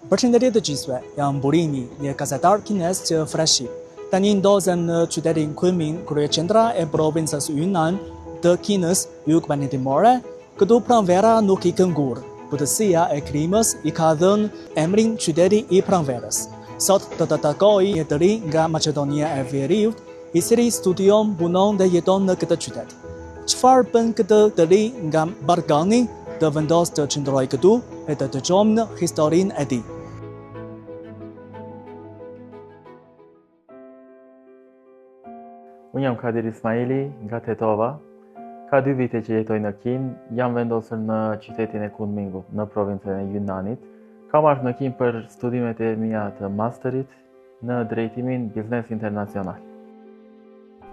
Përshëndetje të gjithëve, jam Burimi, një gazetar kinez që flet shqip. Tani ndodhem në qytetin Kunming, kryeqendra e provincës Yunnan të Kinës jugperëndimore. Këtu pranvera nuk ikën kurrë. Butësia e klimës i ka dhënë emrin qyteti i pranverës. Sot do të takoj një të ri nga Maqedonia e Veriut, i cili studion, punon dhe jeton në këtë qytet. Çfarë bën këtë të ri nga Ballkani të vendosë të qëndrojë këtu e të dëgjojmë historinë e tij. Unë jam Kadir Ismaili nga Tetova. Ka dy vite që jetoj në Kinë, jam vendosur në qytetin e Kunmingut, në provincën e Yunnanit. Kam ardhur në Kinë për studimet e mia të masterit në drejtimin biznes internacional.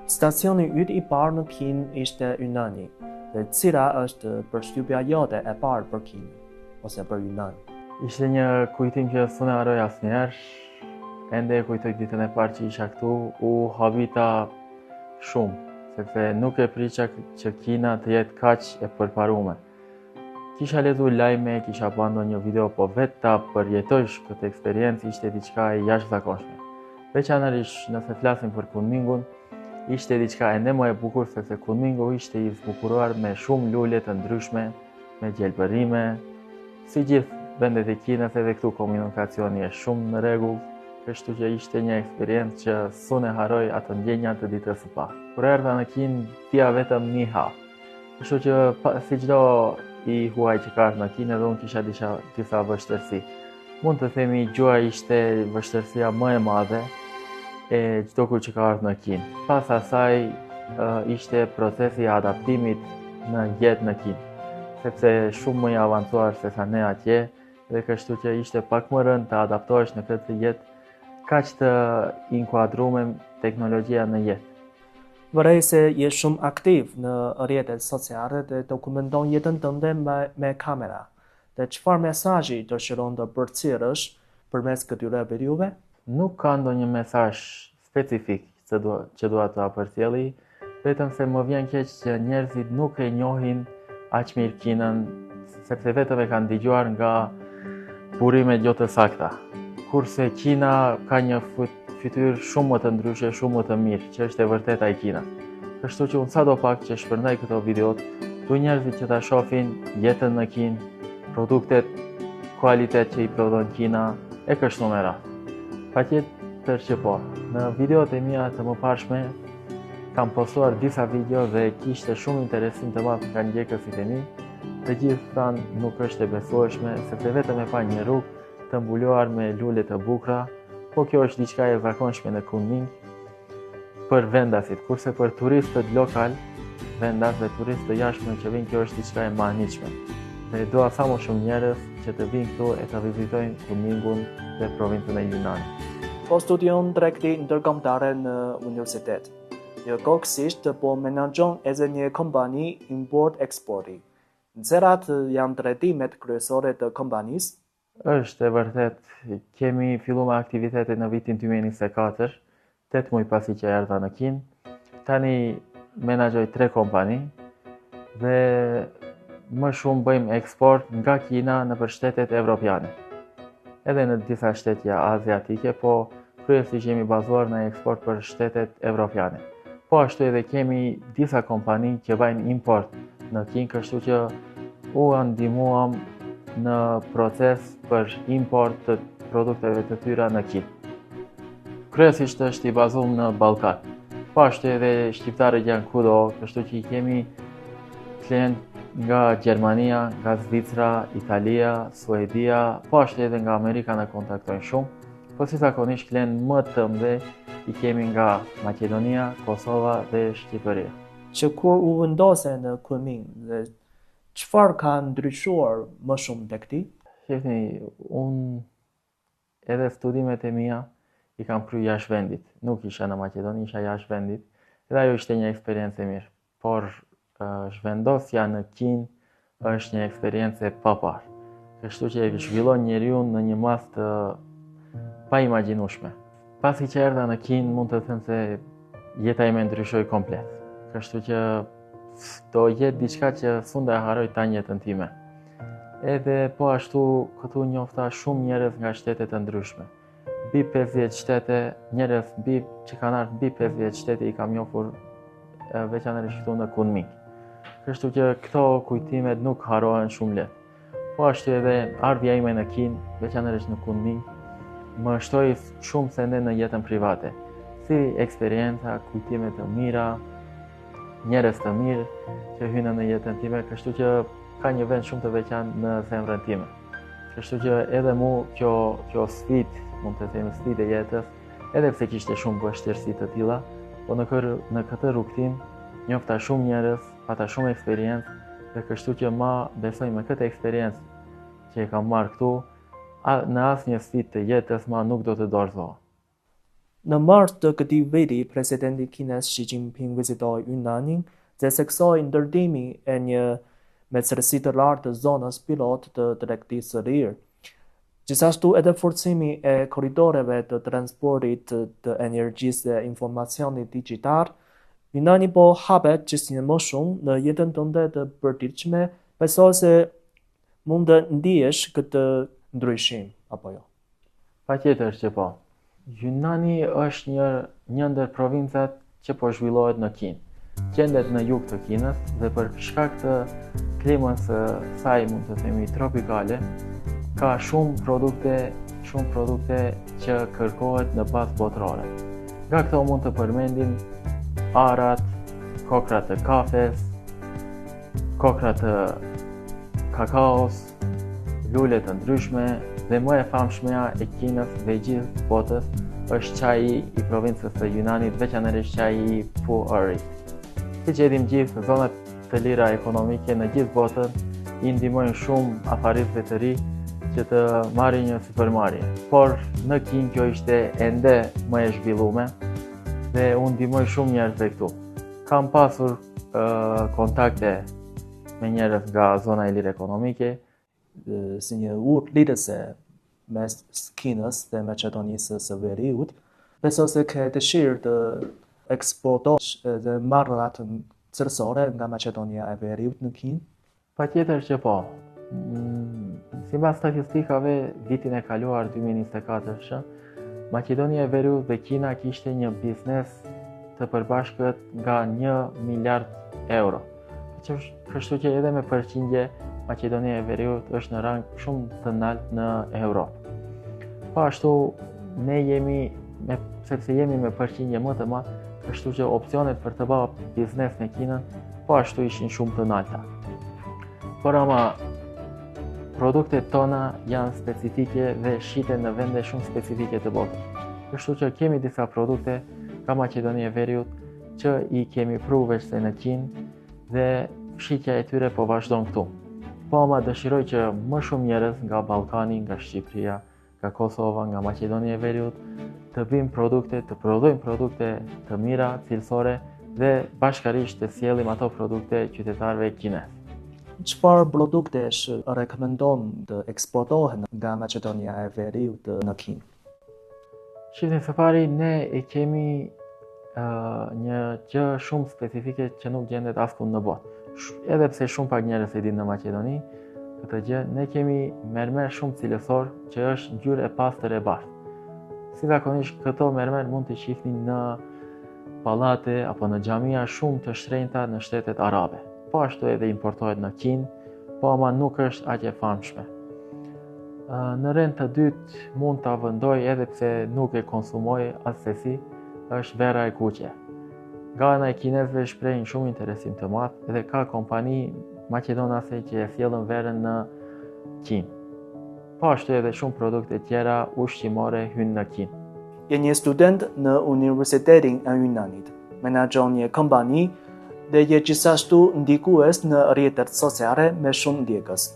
Stacioni yt i parë në Kinë ishte Yunnani, dhe cila është përshtypja jote e parë për Kinën ose për Yunnan? Ishte një kujtim që s'un e harroj asnjëherë. Ende e kujtoj ditën e parë që isha këtu, u habita shumë, sepse nuk e prisja që Kina të jetë kaq e përparume. Kisha lexu lajme, kisha pa ndonjë video, po vetë ta përjetojsh këtë eksperiencë ishte diçka e jashtëzakonshme. Veçanërisht nëse flasim për Kunmingun, ishte diçka ende më e bukur sepse Kunmingu ishte i zbukuruar me shumë lule të ndryshme, me gjelbërime, si gjithë vendet e Kinës edhe këtu komunikacioni është shumë në rregull, kështu që ishte një eksperiencë që s'un e harroj atë ndjenja të ditës së parë. Kur erdha në Kinë, dija vetëm ni hao. Kështu që si çdo i huaj që ka ardhur në Kinë edhe unë kisha disa, disa vështirësi. Mund të themi gjuha ishte vështirësia më e madhe e çdokujt që ka ardhur në Kinë. Pas asaj ishte procesi i adaptimit në jetë në Kinë, sepse shumë më i avancuar se sa ne atje dhe kështu që ishte pak më rëndë të adaptohesh në këtë jetë kaq të inkuadrume teknologjia në jetë. Vërej se je shumë aktiv në rrjetet sociale dhe dokumenton jetën tënde me, me kamera. Dhe çfarë mesazhi dëshiron të përcjellësh përmes këtyre videove? Nuk ka ndonjë mesazh specifik që dua, që dua të përcjelli, vetëm se më vjen keq që njerëzit nuk e njohin aq mirë Kinën, sepse vetëm e kanë dëgjuar nga burime jo të sakta. Kurse Kina ka një fytyrë shumë më të ndryshe, shumë më të mirë, që është e vërteta e Kinës. Kështu që unë sado pak që shpërndaj këto videot, du njerëzit që ta shohin jetën në Kinë, produktet kualitet që i prodhon Kina, e kështu me radhë. Patjetër që po, në videot e mia të mëparshme, kam postuar disa video dhe kishte shumë interesim të madh nga ndjekësit e mi, të gjithë thanë nuk është e besueshme, sepse vetëm e pa një rrugë të mbuluar me lule të bukura, po kjo është diçka e zakonshme në Kunming për vendasit, kurse për turistët lokal, vendas dhe turistë të jashtëm që vijnë, kjo është diçka e mahnitshme. Dhe dua sa më shumë njerëz që të vijnë këtu e të vizitojnë Kunmingun dhe provincën e Yunnanit. Po studion tregti ndërkombëtare në universitet. Njëkohësisht po menaxhon edhe një kompani import-eksporti. Cilat janë drejtimet kryesore të kompanisë? Është e vërtetë, kemi fillu me aktivitete në vitin 2024, 8 muaj pasi që erdha në Kinë. Tani menaxhoj tre kompani dhe më shumë bëjmë eksport nga Kina nëpër shtetet evropiane. Edhe në disa shtete aziatike, po kryesisht jemi bazuar në eksport për shtetet evropiane. Po ashtu edhe kemi disa kompani që bajnë import në Kinë, kështu që u ndihmuam në proces për import të produkteve të tyre në Kinë. Kryesisht është i bazuar në Ballkan. Po ashtu edhe shqiptarët janë kudo, kështu që i kemi klient nga Gjermania, nga Zvicra, Italia, Suedia, po ashtu edhe nga Amerika na kontaktojnë shumë. Po si zakonisht klient më të mëdhenj i kemi nga Maqedonia, Kosova dhe Shqipëria. Që kur u vendose në Kunming dhe çfarë ka ndryshuar më shumë tek ti? Shihni, unë edhe studimet e mia i kam kry jashtë vendit. Nuk isha në Maqedoni, isha jashtë vendit. Dhe ajo ishte një eksperiencë e mirë. Por zhvendosja në Kinë është një eksperiencë e paparë. Kështu që e zhvillon njeriun në një masë të paimagjinueshme. Pasi që erdha në Kinë, mund të them se jeta ime ndryshoi komplet. Kështu që do jetë diçka që s'un do e harroj tanë jetën time. Edhe po ashtu këtu njofta shumë njerëz nga shtete të ndryshme. Mbi 50 shtete, njerëz mbi që kanë ardhur mbi 50 shtete i kam njohur veçanërisht këtu në Kunming. Kështu që këto kujtimet nuk harrohen shumë lehtë. Po ashtu edhe ardhja ime në Kinë, veçanërisht në Kunming, më shtoi shumë sende në jetën private, si eksperienca, kujtime të mira, njerëz të mirë që hynë në jetën time, kështu që ka një vend shumë të veçantë në zemrën time. Kështu që edhe mu kjo kjo sfidë, mund të themi sfidë e jetës, edhe pse kishte shumë vështirësi të tilla, po në kër, në këtë rrugëtim njofta shumë njerëz, pata shumë eksperiencë dhe kështu që ma besoj me këtë eksperiencë që e kam marrë këtu, a, në asnjë sfidë të jetës ma nuk do të dorëzohem. Në mars të këtij viti, presidenti kinez Xi Jinping vizitoi Yunnanin dhe theksoi ndërtimin e një me cilësi të lartë të zonës pilot të tregtisë së lirë. Gjithashtu edhe forcimi e korridoreve të transportit të energjisë dhe informacionit digjital, Yunnani po hapet gjithnjë më shumë në jetën tënde të përditshme, besoj se mund të ndiesh këtë ndryshim, apo jo? Patjetër që po. Yunnani është një një ndër provincat që po zhvillohet në Kinë. Gjendet në jug të Kinës dhe për shkak të klimës së saj, mund të themi tropikale, ka shumë produkte, shumë produkte që kërkohet në bazë botërore. Nga këto mund të përmendim arrat, kokrra të kafes, kokrra të kakaos, lule të ndryshme dhe më e famshmja e Kinës dhe gjithë botës është çaji i provincës së Yunanit, veçanërisht çaji i Pu'erit. Siç e dimë gjithë, zonat të lira ekonomike në gjithë botën i ndihmojnë shumë afaristëve të ri që të marrin një sipërmarrje. Por në Kinë kjo ishte ende më e zhvillume dhe u ndihmoi shumë njerëzve këtu. Kam pasur uh, kontakte me njerëz nga zona e lirë ekonomike. Si një urë lidhëse mes Kinës dhe Maqedonisë së Veriut, besoj se ke dëshirë të eksportosh edhe mallrat cilësore nga Maqedonia e Veriut në Kinë? Patjetër që po. Mm, sipas statistikave, vitin e kaluar 2024-shë, Maqedonia e Veriut dhe Kina kishte një biznes të përbashkët nga 1 miliard euro. Kështu që edhe me përqindje Maqedonia e Veriut është në rang shumë të naltë në Europë. Po ashtu ne jemi me sepse jemi me përqindje më të madh, kështu që opsionet për të bërë biznes me Kinën po ashtu ishin shumë të nalta. Por ama produktet tona janë specifike dhe shiten në vende shumë specifike të botës. Kështu që kemi disa produkte nga Maqedonia e Veriut që i kemi pru veçse në Kinë dhe shitja e tyre po vazhdon këtu. Po ama dëshiroj që më shumë njerëz nga Ballkani, nga Shqipëria, nga Kosova, nga Maqedonia e Veriut të bëjmë produkte, të prodhojmë produkte të mira, cilësore dhe bashkarisht të sjellim ato produkte qytetarëve kinez. Çfarë produktesh rekomandon të eksportohen nga Maqedonia e Veriut në Kinë? Shihni, së pari ne e kemi uh, një gjë shumë specifike që nuk gjendet askund në botë. Edhe pse shumë pak njerëz e dinë në Maqedoni, këtë gjë ne kemi mermer shumë cilësor që është ngjyrë e pastër e bardhë. Si zakonisht këto mermer mund t'i shihni në pallate apo në xhamia shumë të shtrenjta në shtetet arabe. Po ashtu edhe importohet në Kinë, po ama nuk është aq e famshme. Në rend të dytë mund ta vendoj edhe pse nuk e konsumoj assesi, është vera e kuqe. Nga ana e kinezëve shprehin shumë interesim të madh edhe ka kompani maqedonase që e sjellën verën në Kinë. Po ashtu edhe shumë produkte tjera ushqimore hynë në Kinë. Je një student në Universitetin e Yunanit, menaxhon një kompani dhe je gjithashtu ndikues në rrjetet sociale me shumë ndjekës.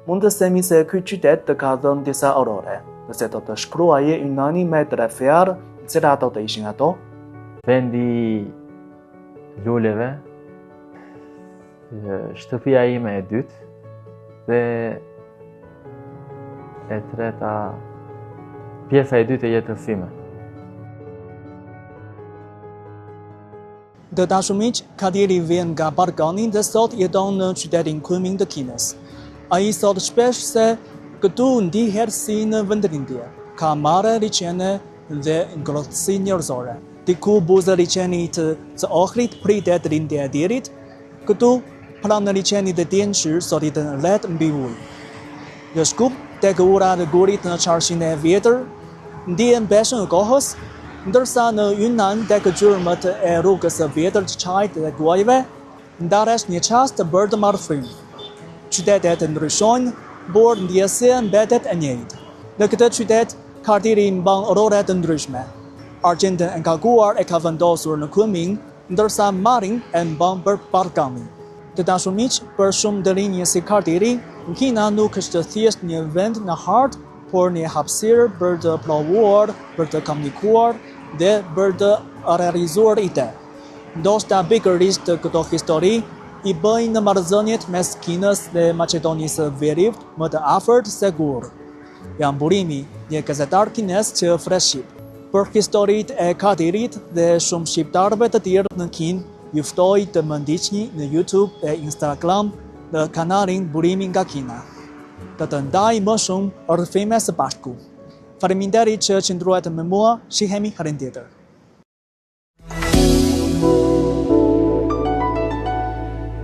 Mund të themi se ky qytet të ka dhënë disa orore. Nëse do të shkruaje Yunanin me tre fjalë, cilat do të ishin ato? Vendi i luleve, shtëpia ime e dytë dhe e treta pjesa e dytë e jetës sime. Të dashur miq, Kadiri vjen nga Ballkani dhe sot jeton në qytetin Kunming të Kinës. Ai thotë shpesh se këtu ndihet si në vendlindje. Ka male, liqene dhe ngrohtësi njerëzore. Diku buzë liqenit të Ohrit pritet lindja e diellit, këtu pranë liqenit të Dianchi soditen retë mbi ujë. Në Shkup, tek ura e gurit në Çarshinë e Vjetër, ndien peshën e kohës, ndërsa në Yunnan tek gjurmët e rrugës së vjetër të çajit dhe kuajve, ndalesh një çast për të marrë frymë. Qytetet ndryshojnë, por ndjesia mbetet e njëjtë. Në këtë qytet, Kadiri mban role të ndryshme. Agjendën e ngarkuar e ka vendosur në Kunming, ndërsa malin e mban për Ballkanin. Të dashur miq, për shumë të rinj si Kadiri, Kina nuk është thjesht një vend në hartë, por një hapësirë për të provuar, për të komunikuar dhe për të realizuar ide. Ndoshta pikërisht këto histori i bëjnë marrëdhëniet mes Kinës dhe Maqedonisë së Veriut më të afërt se kurrë. Jam Burimi, një gazetar kinez që flet shqip. Për historitë e Kadirit dhe shumë shqiptarëve të tjerë në Kinë, ju ftoj të më ndiqni në YouTube dhe Instagram në kanalin Burimi nga Kina. Do të ndaj më shumë rrëfime së bashku. Faleminderit që qëndruat me mua, shihemi herën tjetër.